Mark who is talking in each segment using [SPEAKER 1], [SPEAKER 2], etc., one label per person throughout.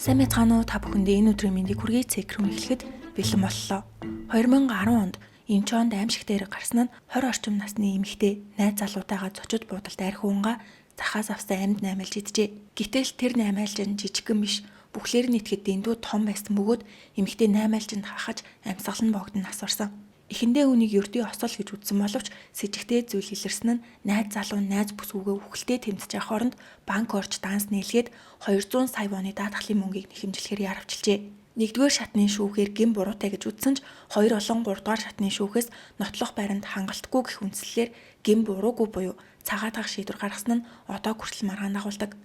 [SPEAKER 1] Сайн байцгаана уу, та бүхэндээ энэ өдрийн мэндийг хүргэе. Цэкрүм эхлэхэд бэлэн боллоо. 2010 онд Инчонд аймшигт дээр гарсан нь 20 орчим насны эмэгтэй найз залуутайгаа зочид буудалд архи уунгаа захаас авсан амьд наймаалж иджээ. Гэтэл тэр наймаалж нь жижигхэн биш, бүхлээр нь итгэхэд дэндүү том байсан бөгөөд эмэгтэй наймаалжинд хахаж амьсгал нь богдон нас барсан. Эхэндээ үүнийг ердийн осол гэж үзсэн боловч сэжигтэй зүйл илэрсэн нь найз залуу найз бүсгүйгээ үхэлтэй тэмцэж явах хооронд банк орж данс нээлгээд 200 сая воны даатгалын мөнгийг нэхэмжлэхээр яравчилжээ. Нэгдүгээр шатны шүүхээр гэм буруутай гэж үзсэн ч 2 болон 3 дугаар шатны шүүхээс нотлох баринд хангалтгүй гэх үндслээр гэм буруугүй буюу цагаатгах шийдвэр гаргасан нь одоо хүртэл маргаан дагуулдаг.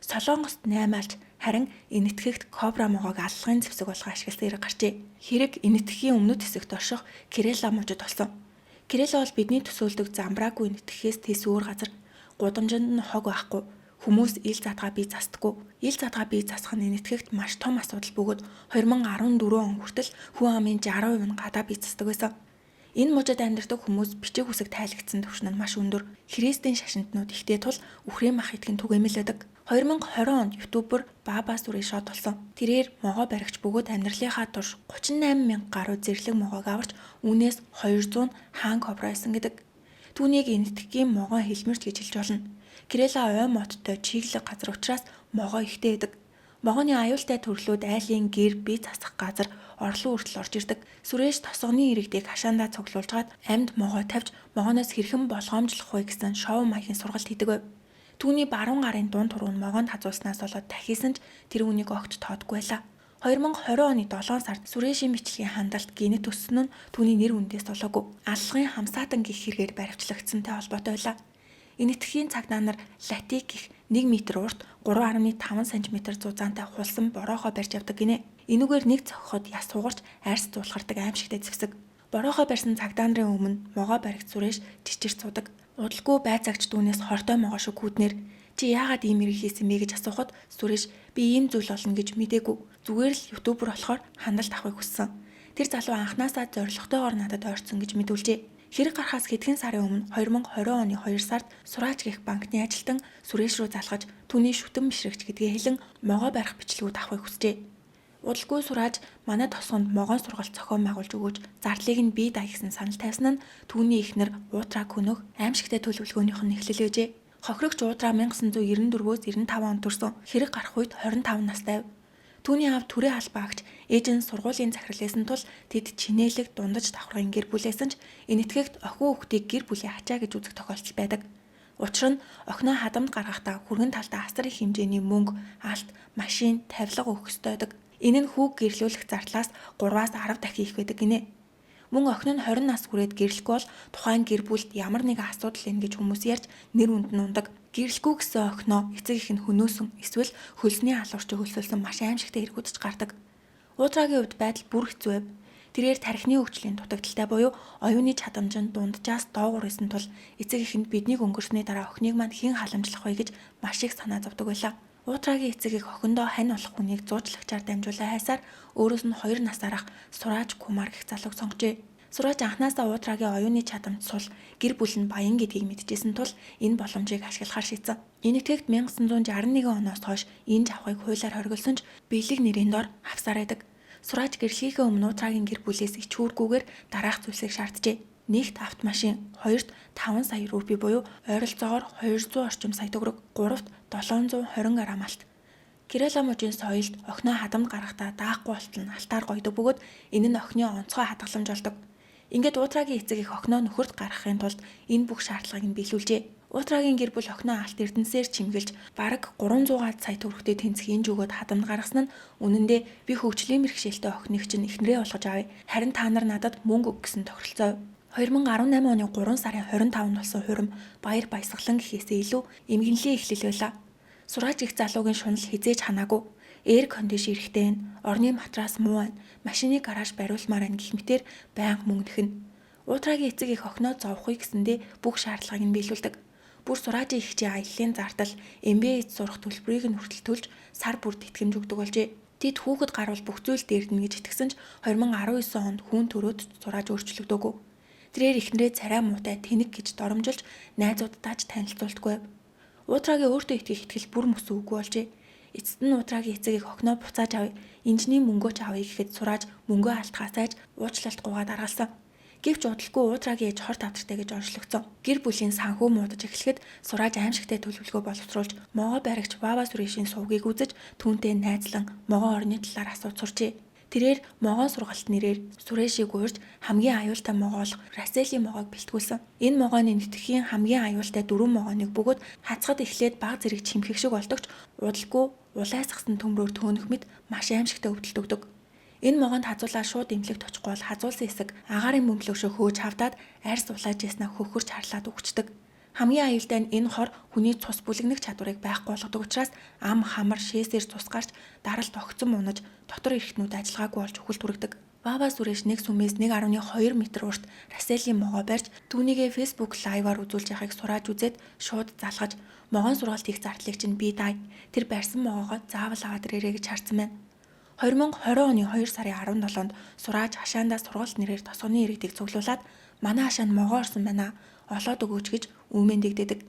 [SPEAKER 1] Солонгост наймаалж харин Энэтхэгт кобра могоог аллагын зэвсэг болгон ашигласан хэрэг гарчээ. Хэрэг Энэтхэгийн өмнөд хэсэгт орших Керела мужид болсон. Керела бол бидний төсөөлдөг замбраагүй Энэтхэгээс тэс өөр газар. Гудамжинд нь хог байхгүй. Хүмүүс ил задгаа бие застдаггүй. Ил задгаа бие засах нь Энэтхэгт маш том асуудал бөгөөд 2014 он хүртэл хүн амын 60% нь гадаа бие застдаг байсан. Энэ мужид амьдардаг хүмүүс бичиг үсэг тайлагдсан түвшин нь маш өндөр. Христийн шашинтнууд ихтэй тул үхрийн мах идэх нь түгээмэл байдаг. 2020 онд YouTuber Баба Сүрээ шот болсон. Тэрээр могой баригч бөгөөд амьдралынхаа турш 38 мянга гаруй зэрлэг могойг аварч үүнээс 200 хаан кобра байсан гэдэг. Түүнийг Энэтхэгийн могой хэлмэрч гэж хэлж болно. Керела ой модтой чиглэг газар учраас могой ихтэй байдаг. Могооны аюултай төрлүүд айлын гэр, бие засах газар, орлон хүртэл орж ирдэг. Сүрэж тосгоны иргэдийг хашаандаа цуглуулжгаад амьд могой тавьж могооноос хэрхэн болгоомжлох вэ гэсэн шоу маягийн сургалт хийдэг байв. Түүний баруун гарын дунд туруу нь могоонд хазуулснаас болоод тахисан ч тэр үнийг огт тоодгүй байлаа. 2020 оны 7 сард Сүрэшийн бичлэгийн хандалт гэнэт өссөн нь түүний нэр хүндээс болоогүй. Аллагын хамсаатан гэх хэрэгээр баривчлагдсантай холбоотой байлаа. Энэтхэгийн цагдаа нар латик гэх 1 м урт 3.5 см зузаантай хулсан бороохоо барьж явдаг гинэ. Энүүгээр нэг цохиход яс хугарч арьс зуулгардаг аимшигтай зэвсэг. Бороохоо барьсан цагдаа нарын өмнө могой баригд Сүрэш чичирч суудаг. Удалгүй байцаагч дүүнээс хортой могой шиг гүднэр чи яагаад ийм хэрэг хийсэн бэ гэж асуухад Сүрэш би ийм зүйл болно гэж мдээгүй. Зүгээр л YouTuber болохоор хандалт авахыг хүссэн. Тэр залуу анханасаа зоригтойгоор надад ойрцсон гэж мэдүүлжээ. Хэрэг гарахаас хэдхэн сарын өмнө 2020 оны 2 сард Сураач гэх банкны ажилтан Сүрэш рүү залгаж түүний шүтэн бишрэгч гэдгээ хэлэн могой барих бичлэгүүд авахыг хүсжээ. Удалгүй Сурааж манай тосгонд могоон сургалт зохион байгуулж өгөөч, зардлыг нь би даа гэсэн санал тавьсан нь түүний эхнэр Уутраг хөнөөх аимшигтай төлөвлөгөөнийх нь эхлэл байжээ. Хохирогч Уутраа 1994-өөс 95 онд төрсөн. Хэрэг гарах үед 25 настай. Түүний аав түрээ албаагч, ээж нь сургуулийн захирал байсан тул тэд чинээлэг дундаж давхаргын гэр бүлээсэн ч Энэтхэгт охин хүүхдийг гэр бүлийн ачаа гэж үзэх тохиолдол байдаг. Учир нь охиноо хадамд гаргахдаа хүргэн талдаа асар их хэмжээний мөнгө, алт, машин, тавилга өгөх ёстой байдаг. Энэ нь хүүг гэрлүүлэх зардлаас 3-аас 10 дахин их байдаг гинэ. Мөн охин нь 20 нас хүрээд гэрлэхгүй бол тухайн гэр бүлд ямар нэгэн асуудал ийн гэж хүмүүс ярьж нэр хүнд нь ундаг. Гэрлэхгүй гэсэн охиноо эцэг их нь хөнөөсөн эсвэл хөлсний алуурч хөлсөлсөн маш аимшигтай хэрэгүүд ч гардаг. Уутрагийн хувьд байдал бүр хэцүү байв. Тэрээр тархины хөгжлийн дутагдалтай буюу оюуны чадамж нь дунджаас доогуур исэн тул эцэг их нь биднийг өнгөрсний дараа охиныг маань хэн халамжлах вэ гэж маш их санаа зовдөг байлаа. Уутрагийн эцэг их охиндоо хань болох хүнийг зуучлагчаар дамжуулан хайсаар өөрөөс нь 2 насаарах Сурааж Кумар гэх залууг сонгожээ. Сурааж анхнаасаа Уутрагийн оюуны чадамж сул, гэр бүл нь баян гэдгийг мэдчихсэн тул энэ боломжийг ашиглахар шийдсэн. Энэтхэгт 1961 оноос хойш энэ жавхыг хуулиар хоригдсон ч бэлэг нэрийн дор авсаар байдаг. Сурааж гэрлэхийнхээ өмнө Уутрагийн гэр бүлээс ич хүүргүүгээр дараах зүйлсийг шаарджээ. Нэгт автомашин, хоёрт 5 сая рупий буюу ойролцоогоор 200 орчим сая төгрөг, гуравт 720 грамм алт. Керала мужийн соёлд охиноо хадамд гаргахдаа даахгүй болтол нь алтаар гойдог бөгөөд энэ нь охины онцгой хадгаламж болдог. Ингээд Уутрагийн эцэг их охиноо нөхөрт гаргахын тулд энэ бүх шаардлагыг нь биелүүлжээ. Уутрагийн гэр бүл охиноо алт эрдэнсээр чимгэлж бараг 300 сая төгрөгтэй тэнцэх инж өгөөд хадамд гаргасан нь үнэндээ би хөгжлийн бэрхшээлтэй охиныг чинь эхнэрээ болгож авъя. Харин та нар надад мөнгө өг гэсэн тохиролцоо. 2018 оны 3 сарын 25-нд болсон хурим баяр баясгалан гэхээсээ илүү эмгэнлийн эхлэл байлаа. Сурааж их залуугийн шунал хизээж ханаагүй. Air condition эрэхтэй нь, орны матрас муу байна, машины гараж бариулмаар байна гэх мэтэр байнга мөнгө нэхнэ. Уутрагийн эцэг их охиноо зовхыг гэсэндээ бүх шаардлагыг нь биелүүлдэг. Бүр Сураажийн эгчийн аяллаа зардал, MBA сурах төлбөрийг нь хүртэл төлж сар бүр тэтгэмж өгдөг болжээ. Тэд хүүхэд гарвал бүх зүйл дээрдэнэ гэж итгэсэн ч 2019 онд хүн төрөөд Сурааж өөрчлөгдөөгүй. Тэрээр эхнэрээ царай муутай тэнэг гэж доромжилж найзууддаа ч танилцуулдаггүй. Уутрагийн өөртөө итгэх итгэл бүр мөсөн үгүй болжээ. Эцэст нь Уутрагийн эцэг эх охиноо буцааж авъя. Инжний мөнгөө ч авъя гэхэд Сурааж мөнгөө алдахаас айж уучлалтгүйгаа даргалсан. Гэвч удалгүй Уутрагийн ээж хор тавдартай гэж онцлогдсон. Гэр бүлийн санхүү муудаж эхлэхэд Сурааж аимшигтай төлөвлөгөө боловсруулж могой баригч Вава Сүрэшийн сувгийг үзэж түүнтэй найзлан могой орны талаар асууж сурчээ. Тэрээр могоон сургалт нэрээр Сүрэшийг уурж хамгийн аюултай могоо болох Раселийн могоог бэлтгүүлсэн. Энэ могооны нэтгэхийн хамгийн аюултай дөрвөн могооныг бөгөөд хацхад эхлээд баг зэрэг чимхэх шиг болдогч удалгүй улайсгсан төмрөөр төөнөх мэт маш аимшигтай өвдөлт өгдөг. Энэ могоонд хазуулаа шууд эмнэлэгт очихгүй бол хазуулсан хэсэг агаарын бөмбөлөг шиг хөөж хавдаад арьс улааж яснаа хөхөрч харлаад үхчихдэг. Хамгийн аюултай нь энэ хор хүний цус бүлэгнэх чадварыг байхгүй болгодог учраас ам хамар шээсээр цус гарч даралт огцом унаж дотор эрхтнүүд ажиллагаагүй болж үхэлд хүргэдэг. Баба Сүрэш нэг сүмээс 1.2 метр урт Раселийн могоо барьж түүнийгээ Facebook live-аар үзүүлж яхахыг сурааж үзээд шууд залгаж могоон сургалт хийх зардлыг чинь би даа. Тэр барьсан могоогоо заавал аваад ирээрэй гэж харсан байна. 2020 оны 2 сарын 17-нд Сурааж хашаандаа сургалт нэрээр тосгоны иргэдийг цуглуулад манай хашаанд могоо орсон байна олоод өгөөч гэж үүмэн дэгдэдэг.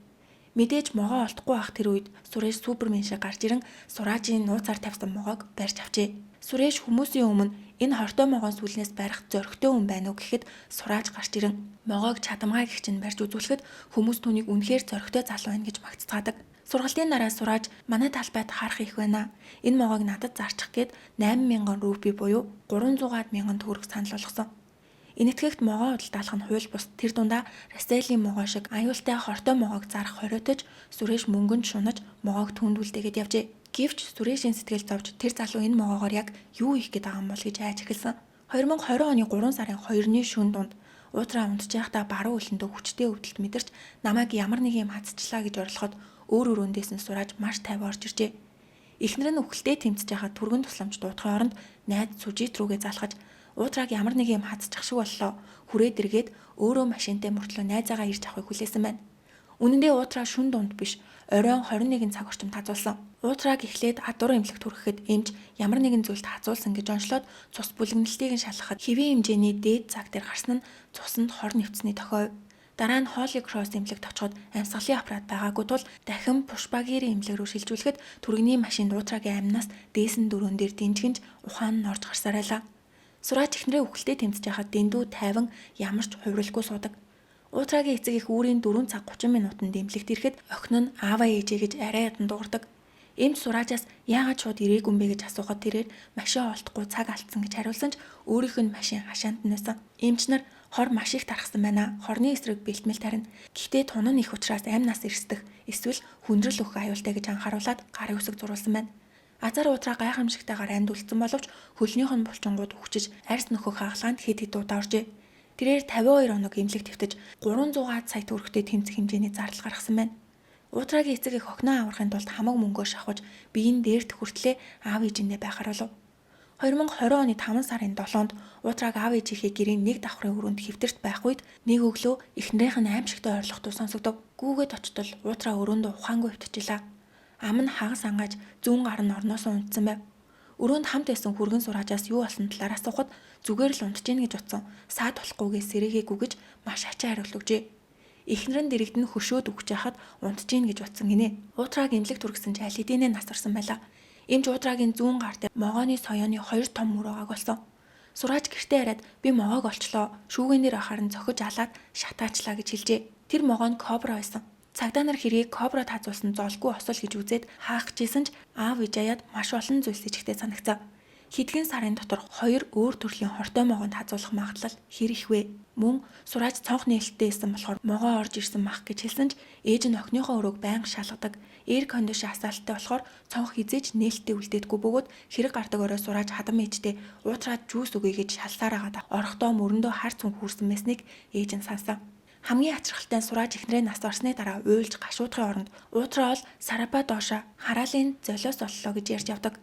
[SPEAKER 1] Мэдээж могоо олдохгүй ах тэр үед Сүрэш супермен шиг гарч ирэн Суражийн нууцаар тавьсан могоог барьж авчээ. Сүрэш хүмүүсийн өмнө энэ хортой могоон сүүлнээс барих зоригтой хүн байна уу гэхэд Сурааж гарч ирэн могоог чадамгай гэгч нь барьж үзүүлэхэд хүмүүс түүнийг үнэхээр зоригтой залуу байна гэж магтцгаадаг. Сургалтын дараа Сурааж манай талбайд харах их байна. Энэ могоог надад зарчих гээд 8000 рупий буюу 300 мянган төгрөг санал болгосон. Энэтхэгт могоо худалдаалах нь хууль бус тэр дундаа Раселийн могоо шиг аюултай хортой могоог зарах хориотож Сүрэш мөнгөнд шунаж могоог түүнд үлдээгээд явжээ. Гэвч Сүрэшийн сэтгэл зовж тэр залуу энэ могоогоор яг юу хийх гээд байгаа юм бол гэж айж эхэлсэн. 2020 оны 3 сарын 2-ны шөнө дунд Уутраа унтж байхдаа баруун хөлөндөө хүчтэй өвдөлт мэдэрч намайг ямар нэг юм хатчихлаа гэж орлоход өөр өрөөндөөс нь Сурааж маш тайван орж иржээ. Эхнэр нь үхэлтэй тэмцэж байхад түргэн тусламж дуудахын оронд найз Сүжит рүүгээ залхаж Уутрааг ямар нэг юм хатчих шиг боллоо. Хүрээд эргээд өөрөө машинтай мөртлөө найзаагаа ирж авахыг хүлээсэн байна. Үнэн дээр Уутраа шүн дунд биш, оройн 21 цаг орчим тазуулсан. Уутрааг эхлээд адуур эмнэлэгт хүрэхэд эмч ямар нэгэн зүйлд хазуулсан гэж онцлоод цус бүлэгнэлтийг нь шалгахад хэвийн хэмжээний дээд цаг дээр гарсан нь цуснд хор нэвтсэний тохиов. Дараа нь Холли Кросс эмнэлэгт очиход амьсгалын аппарат байгаагүй тул дахин Пушпагири эмнэлэг рүү шилжүүлэхэд түргэний машинд Уутрагийн амнаас дээсэн дөрөөн дээр дэнжгэнж ухаан нь орж гарсаар байлаа. Сурааж эхнэрээ үхэлтэй тэмцэж байхад дэндүү тайван ямар ч хувиралгүй суудаг. Уутрагийн эцэг эх үүрийн 4 цаг 30 минутанд эмнэлэгт ирэхэд охин нь ааваа ээжээ гэж арай ядан дуугардаг. Эмч Сураажаас яагаад шууд ирээгүй юм бэ гэж асуухад тэрээр машин олдохгүй цаг алдсан гэж хариулсан ч өөрийнх нь машин хашаанд нь байсан. Эмч нар хор маш их тархсан байна. Хорны эсрэг бэлтгэл тарина. Гэхдээ тун нь их учраас амь нас эрсдэх эсвэл хүндрэл өгөх аюултай гэж анхааруулад гарын үсэг зурулсан байна. Азар уутраа гайхамшигтайгаар амьд үлдсэн боловч хөлнийх нь булчингууд үхчиж арьс нөхөх хагалгаанд хэд хэд удаа оржээ. Тэрээр 52 хоног эмнэлэг твтэж 300 сая төгрөгтэй тэмцэх хэмжээний зардал гаргасан байна. Уутрагийн эцэг эх охиноо аврахын тулд хамаг мөнгөө шавхаж биеийн дээрт хүртлээ аав ээжиндээ байхаар болов. 2020 оны 5 сарын 7-нд Уутрааг аав ээжийнхээ гэрийн нэг давхрын өрөөнд хэвтэрт байх үед нэг өглөө эхнэрийнх нь аимшигтай ойрлох дуу сонсогдов. Гүүгээд очтол Уутраа өрөөндөө ухаангүй хэвтчихлээ. Ам нь хагас ангааж зүүн гар нь орноосоо унтсан байв. Өрөөнд хамт байсан хүргэн Сураажаас юу болсон талаар асуухад зүгээр л унтж гин гэж утсан. Саад болохгүйгээ сэрээгээгүй гэж маш ачаа хариулт өгчээ. Эхнэр нь дэрэгдэн хөшөөд үхэж байхад унтж гин гэж утсан гинэ. Уутрааг эмнэлэгт хүргэсэн ч аль хэдийнэ нас орсон байлаа. Эмч Уутрагийн зүүн гар дээр могооны соёоны 2 том мөр байгааг олсон. Сурааж гэртээ хараад би могоог олчлоо. Шүүгэн дээр ахаар нь зохиж алаад шатаачлаа гэж хэлжээ. Тэр могоо нь кобра байсан. Цагдаа нар хэргийг кобра тазуулсан золгүй осол гэж үзээд хаах гэжсэн ч аав Вижаяд маш олон зүйлс ичгтэй санагцсан. Хэдхэн сарын дотор хоёр өөр төрлийн хортой могоонд хазуулах магадлал хэр их вэ? Мөн Сурааж цонх нээлттэй байсан болохоор могоо орж ирсэн мах гэж хэлсэн ч ээж нь охиныхоо өрөөг байнга шалгадаг. Air condition асаалттай болохоор цонх хизээж нээлттэй үлдээдэггүй бөгөөд хэрэг гардаг орой Сурааж хадам ээжтэй уутраад жүүс өгье гэж шалсаар агаад орохдоо мөрөндөө хар цүнх хүүрсэн байсныг ээж нь сансан. Хамгийн ачирхалтай нь Сурааж эхнэрээ нас барсны дараа уйлж гашуудахын оронд уутраа ол сарапа дооша хараалын золиос оллоо гэж ярьж явдаг.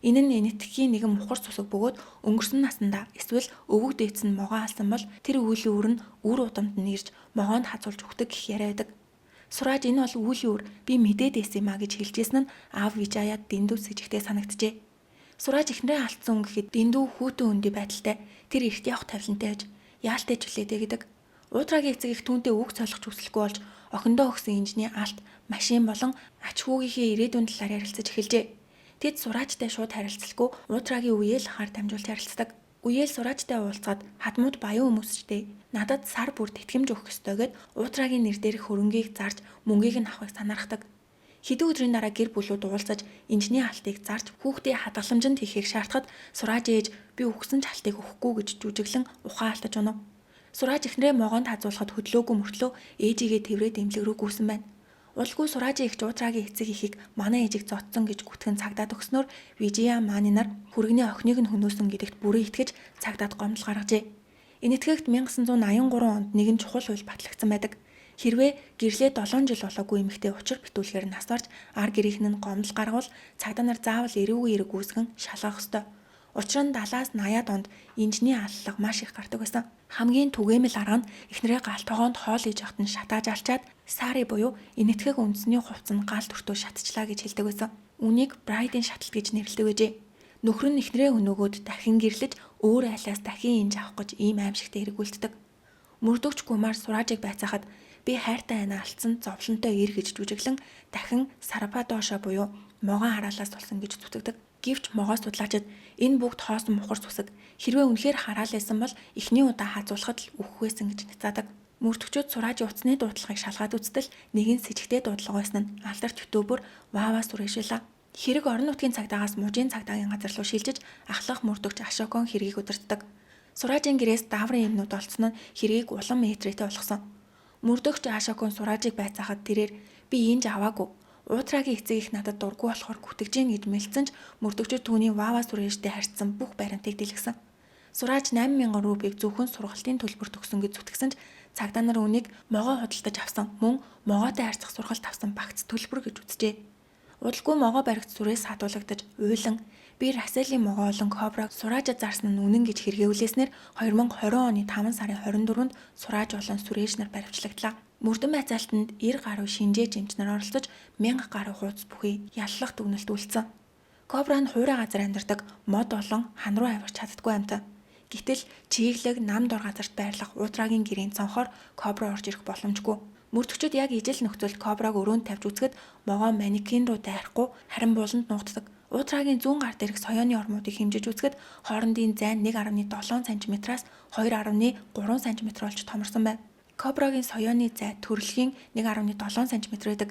[SPEAKER 1] Энэ нь Энэтхэгийн нэгэн мухар цусаг бөгөөд өнгөрсөн насандаа эсвэл өвөг дээдс нь могоо алсан бол тэр үйлийн үр нь үр удамд нь ирж могоонд хазуулж өгдөг гэх яриа байдаг. Сурааж энэ бол үйлийн үр би мэдээд байсан юм а гэж хэлжсэн нь аав Вижаяд дэндүү сэжигтэй санагдчихэ. Сурааж эхнэрээ алдсан хүн гэхэд дэндүү хүүтэн өндөй байдалтай тэр эрт явах тавилантай байж яалтай ч хүлээдэ гэдэг. Уутрагийн эцэг эх түүнтэй үг цолгож хүсэлгүй болж охиндоо өгсөн инжний алт, машин болон ач хүүгийнхээ ирээдүйн талаар ярилцаж эхэлжээ. Тэд Суражтай шууд харилцалгүй Уутрагийн үеэл ахаар дамжуулж харилцдаг. Үеэл Суражтай уулзаад хадмууд баян хүмүүсчтэй надад сар бүр тэтгэмж өгөх ёстой гэд Уутрагийн нэр дээрх хөрөнгийг зарж мөнгийг нь авахыг санаархдаг. Хэдэн өдрийн дараа гэр бүлүүд уулзаж инжний алтыг зарж хүүхдээ хадгаламжинд хийхийг шаардахад Сураж ээж би үхсэн ч алтыг өгөхгүй гэж жүжиглэн ухаан алдаж унав. Сураж эхнэрээ могоонд хазуулахад хөдлөөгүй мөртлөө ээжигээ тэврээд эмнэлэг рүү гүйсэн байна. Удалгүй Суражийн эгч Уутрагийн эцэг эхийг манай ээжийг зодсон гэж гүтгэн цагдаад өгснөөр Вижия Мани нар хүргэний охиныг нь хөнөөсөн гэдэгт бүрэн итгэж цагдаад гомдол гаргажээ. Энэтхэгт 1983 онд нэгэн чухал хууль батлагдсан байдаг. Хэрвээ гэрлээ 7 жил болоогүй эмэгтэй учир битүүлэхээр нас орж ар гэрийнхэн нь гомдол гаргавал цагдаа нар заавал эрүүгийн эрэг үүсгэн шалгах ёстой. Учир нь 70-аас 80-аад онд инжний аллага маш их гардаг байсан. Хамгийн түгээмэл арга нь эхнэрээ гал тогоонд хоол хийж явахад нь шатааж алчаад сари буюу Энэтхэг үндэсний хувцас нь гал өртөө шатчихлаа гэж хэлдэг байсан. Үүнийг брайдын шаталт гэж нэрлэдэг байжээ. Нөхөр нь эхнэрээ хөнөөгөөд дахин гэрлэж өөр айлаас дахин инж авах гэж ийм аимшигтэй хэрэг үлддэг. Мөрдөгч Кумар Суражийг байцаахад би хайртай анаа алдсан зовлонтой эр гэж жүжиглэн дахин Сарападоша буюу могоон хараалаас болсон гэж зүтгэдэг. Гэвч могоо судлаачид энэ бүгд хоосон мухар сүсэг. Хэрвээ үнэхээр хараал байсан бол эхний удаа хазуулахад л үхэх байсан гэж няцаадаг. Мөрдөгчид Суражийн утасны дуудлагыг шалгаад үзтэл нэгэн сэжигтэй дуудлага байсан нь алдарт ютубер Вава Сурэшила. Хэрэг орон нутгийн цагдаагаас мужийн цагдаагийн газар руу шилжиж ахлах мөрдөгч Ашокон хэргийг удирддаг. Суражийн гэрээс дааврын юмнууд олдсон нь хэргийг улам метрэтэй болгосон. Мөрдөгч Ашокон Суражийг байцаахад тэрээр би инж аваагүй. Уутрагийн эцэг их надад дургүй болохоор гүтгэж гин гэж мэлцэн ч мөрдөгчид түүний Вава Сурэштэй харьцсан бүх баримтыг дэлгэсэн. Сураж 8000 рупийг зөвхөн сургалтын төлбөрт өгсөн гэж зүтгэсэн ч цагдаа нар үүнийг могоо худалдаж авсан мөн могоотой харьцах сургалт авсан багц төлбөр гэж үзжээ. Удалгүй могоо баригд сүрээс хадуулагдаж уйлан би Раселийн могоо болон Кобраг Суражид зарсан нь үнэн гэж хэрэгэвлээснээр 2020 оны 5 сарын 24-нд Сураж болон Сүрэж нар баривчлагдлаа. Мөрдөн байцаалтанд 90 гаруй шинжээ жимч нар оролцож 1000 гаруй хуудас бүхий яллах дүгнэлт үлдсэн. Кобра нь хуурай газар амьдардаг мод болон хан руу авирч чаддаггүй амьтан. Гэтэл чиглэг нам дор газарт байрлах Уутрагийн гэрийн цонхоор кобра орж ирэх боломжгүй. Мөрдөгчид яг ижил нөхцөлд кобраг өрөөнд тавьж үзэхэд могоо манекен руу дайрахгүй харин буланд нуугддаг. Уутрагийн зүүн гар дээрх соёоны ормуудыг хэмжиж үзэхэд хоорондын зай нь 1.7 см-аас 2.3 см болж томорсон байна. Кобрагийн соёоны зай төрөлхийн 1.7 см байдаг.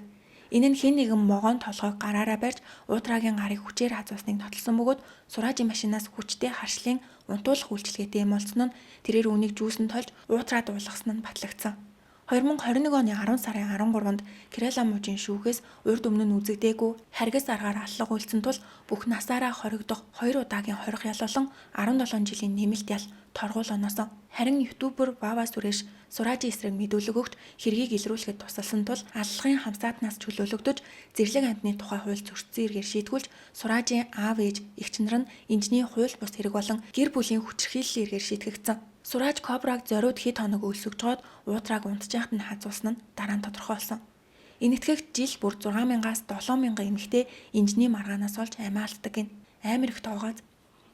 [SPEAKER 1] Энэ нь хэн нэгэн могоон толгойг гараараа барьж Уутрагийн гарыг хүчээр хазуулсныг нотолсон бөгөөд Суражийн машинаас хүчтэй харшлын унтуулах үйлчилгээтэй юм олдсон нь тэрээр үүнийг жүүсэн тольж Уутра дуулгасан нь батлагдсан. 2021 оны 10 сарын 13-нд Керала мужийн шүүхээс урд өмнө нь үзэгдээгүй харгас аргаар аллага үйлдсэн тул бүх насаараа хоригдох 2 удаагийн хорих ял болон 17 жилийн нэмэлт ял торгуул оноосон. Харин ютубер Вава Сүрэш Суражийн эсрэг мэдүүлэг өгч хэргийг илрүүлэхэд тусалсан тул аллагын хамсаатнаас чөлөөлөгдөж зэрлэг амьтны тухай хууль зөрчсөн эргээр шийтгүүлж Суражийн аав ээж эгч нар нь инжний хууль бус хэрэг болон гэр бүлийн хүчирхийллийн эргээр шийтгэгдсэн. Сураж Кобраг зориуд хэд хоног өлсгөжгөөд Уутрааг унтжаахад нь хазуулсан нь дараа нь тодорхой болсон. Энэтхэгт жил бүр 6000-аас 7000 эмэгтэй инжний маргаанаас олж амиа алддаг гин. Амар их тоогооз.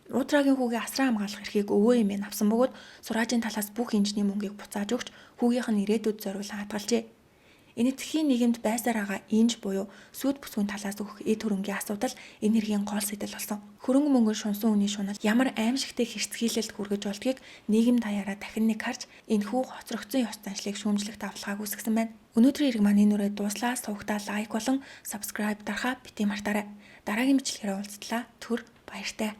[SPEAKER 1] Уутрагийн хүүгээ асран хамгаалах эрхийг өвөө эмээ нь авсан бөгөөд Суражийн талаас бүх инжний мөнгийг буцааж өгч хүүгийнх нь ирээдүйд зориулан хадгалжээ. Энэтхэгийн нийгэмд байсаар байгаа инж буюу сүд бүсгүйн талаас өгөх эд хөрөнгийн асуудал энэ хэргийн гол сэдэл болсон. Хөрөнгө мөнгө шунсан үний шунал ямар аимшигтэй хэрцгийлэлд хүргэж болдгийг нийгэм даяараа дахин нэг харж энэхүү хоцрогдсон ёс заншлыг шүүмжлэх давталгааг үүсгэсэн байна. Өнөөдрийн хэрэг маань энэ үрээ дууслаа. Сувагтаа лайк болон subscribe дарахаа битгий мартаарай. Дараагийн бичлэгээр уулзтлаа. Түр баяртай.